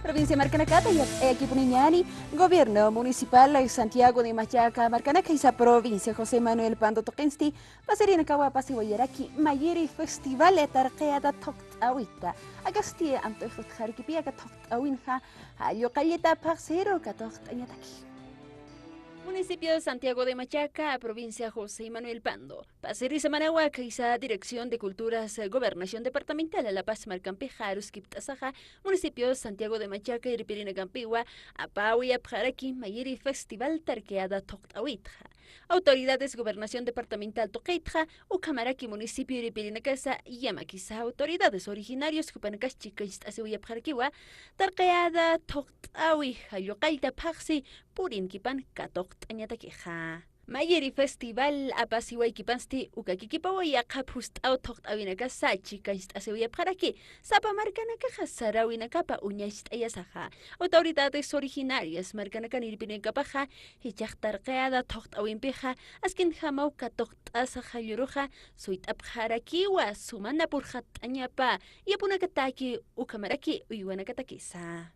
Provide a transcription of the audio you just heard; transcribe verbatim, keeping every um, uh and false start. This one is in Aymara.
Provincia markanakata yap'ayakipuniñani. Gobierno Municipal Santiago de Machaca markanaka jisa provincia José Manuel Pando tuqinsti pasirinakawa apasiwayaraki Mayiri Festival tarqiyata thuqt'awita. Akasti amt'uxutxarakipi aka thuqt'awinxa jalluqallita phaxsiru katuqt'añataki. Municipio Santiago de Machaca, provincia José Manuel Pando. Pasiri semanawa khaysa Dirección de Culturas, eh, Gobernación Departamental La Paz markampixa aruskipt'asaxa, municipio Santiago de Machaca irpirinakampiwa apäwiyapxaraki Mayiri Festival tarqiyata thuqt'awitxa. Autoridades Gobernación Departamental tuqitxa, ukhamaraki municipio irpirinakasa, yamakisa autoridades originarios jupanakas chikañcht'asiwayapxarakiwa, tarqiyata thuqt'awi jalluqallta phaxsi purinkipan katuqt'añatakixa. Mayiri Festival apasiwaykipansti uka kikipawa yaqha phust'aw thuqt'awinakasa chikañcht'asiwayapxaraki, sapa markanakaxa saräwinakapa uñacht'ayasaxa. Autoridades originarias markanakan irpirinakapaxa, jichhax tarqiyata thuqt'awimpixa, askinjamaw katuqt'asa jalluruxa, suyt'apxarakiwa suma napurxatt'añapa, yapunakataki ukhamaraki uywanakatakisa.